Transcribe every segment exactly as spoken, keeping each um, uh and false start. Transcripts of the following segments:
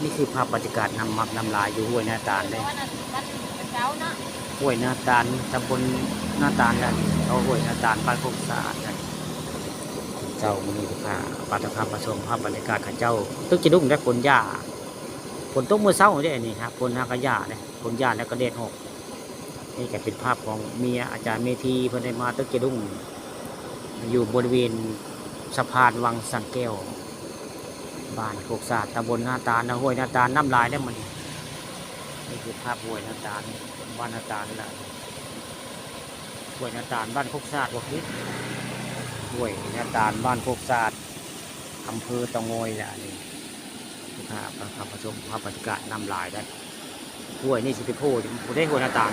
นี่คือภาพบรรยากาศน้ำหมากน้ำลายอยู่ห้วยนาตาลเด้ ห้วยนาตาล ตำบลนาตาลนะ เอาห้วยนาตาล บ้านโคกสะอาดนะ เจ้ามื้อนี้ก็พา ปาตะพามาชมภาพบรรยากาศเขาเจ้า ตึกจะดุ้งได้ขนหญ้า ฝนตกมื้อเช้าเด้นี่ครับ ฝนหากะหญ้าเด้ ขนหญ้าแล้วก็แดดออก นี่ก็เป็นภาพของเมียอาจารย์เมธี เพิ่นได้มาตึกจะดุ้ง อยู่บริเวณสะพานวังสังแก้ว บ้านโคกสะอาด ตำบลนาตาลนะ ห้วยนาตาล น้ำหลายได้มัน นี่คือภาพห้วยนาตาล บ้านนาตาลละ ห้วยนาตาล บ้านโคกสะอาด บ่ผิด ห้วยนาตาล บ้านโคกสะอาด อำเภอเตางอยแหละนี่ ภาพ ภาพ ภาพประชม ภาพบรรยากาศน้ำหลายได้ ห้วยนี่สิไปโผล่ บ่ได้ห้วยนาตาล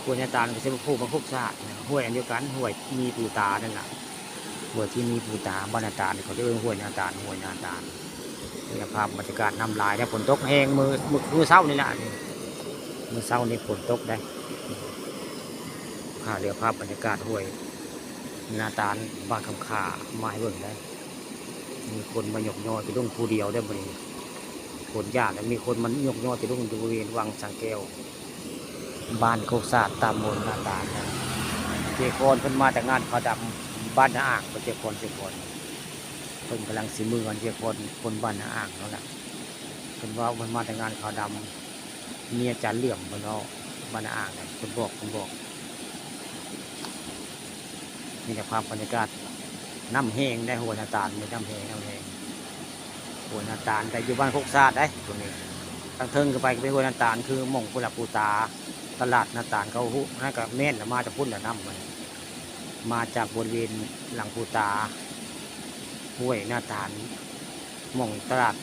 ห้วยนาตาลก็สิไปโผล่บ้านโคกสะอาด ห้วยอันเดียวกัน ห้วยมีปูตานั่นน่ะ ห้วยที่มีปูตา บ้านนาตาล เขาเรียกว่าห้วยนาตาล ห้วยนาตาล นี่ภาพบรรยากาศน้ำหลายได้ ฝนตกแฮง มื้อ มื้อ มื้อเช้านี่แหละนี่ มื้อเช้านี่ฝนตกได้ พาเรือภาพบรรยากาศห้วยนาตาล บ้านคำข่า มาให้เบิ่งได้ มีคนมายกยอจะดุ้งผู้เดียวได้มื้อนี้ ขนหญ้าแล้วมีคนมายกยอจะดุ้งอยู่บริเวณวังสังแก้ว บ้านโคกสะอาด ตำบลนาตาลนะ เจคอนเพิ่นมาจากงานขาวดำ บ้านนาอ่าง เพิ่นเจคอน เจคอน เพิ่นกำลังสิมือกัน เจคอน คนบ้านนาอ่างนั่นแหละ เพิ่นว่าเพิ่นมาจากงานขาวดำ เมียอาจารย์เหลื่อม เพิ่นเว้า บ้านนาอ่างนะ เพิ่นบอก เพิ่นบอก นี่แหละภาพบรรยากาศ น้ำแฮงได้ ห้วยนาตาล มีน้ำแฮง น้ำแฮง ห้วยนาตาล แต่อยู่บ้านโคกสะอาดได้ ตรงนี้ ทางเทิงขึ้นไปก็เป็นห้วยนาตาล คือหม่องพุ้นละปูตา ตลาดนาตาลเขาฮู้ นั่นก็แม่นละ มาจากพุ้นละน้ำมัน มาจากบริเวณหลังปูตา ห้วยนาตาล หม่องตลาด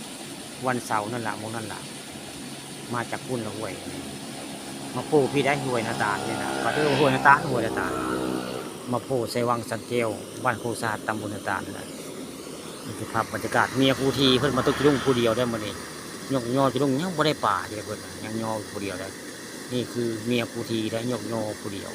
วันเสาร์นั่นละ หม่องนั่นละ มาจากพุ้นละห้วย มาโผล่พี้ได้ ห้วยนาตาลนี่นะ ก็คือห้วยนาตาล ห้วยนาตาล มาโผล่ใส่วังสังแก้ว บ้านโคกสะอาด ตำบลนาตาลนั่นแหละ นี่คือภาพบรรยากาศ เมียผู้ทีเพิ่นมาตึกจะดุ้งผู้เดียวได้มื้อนี้ ยกยอจะดุ้งยังบ่ได้ปลาอยู่เลยเพิ่น ยังยอผู้เดียวได้ นี่คือเมียผู้ทีได้ ยกยอผู้เดียว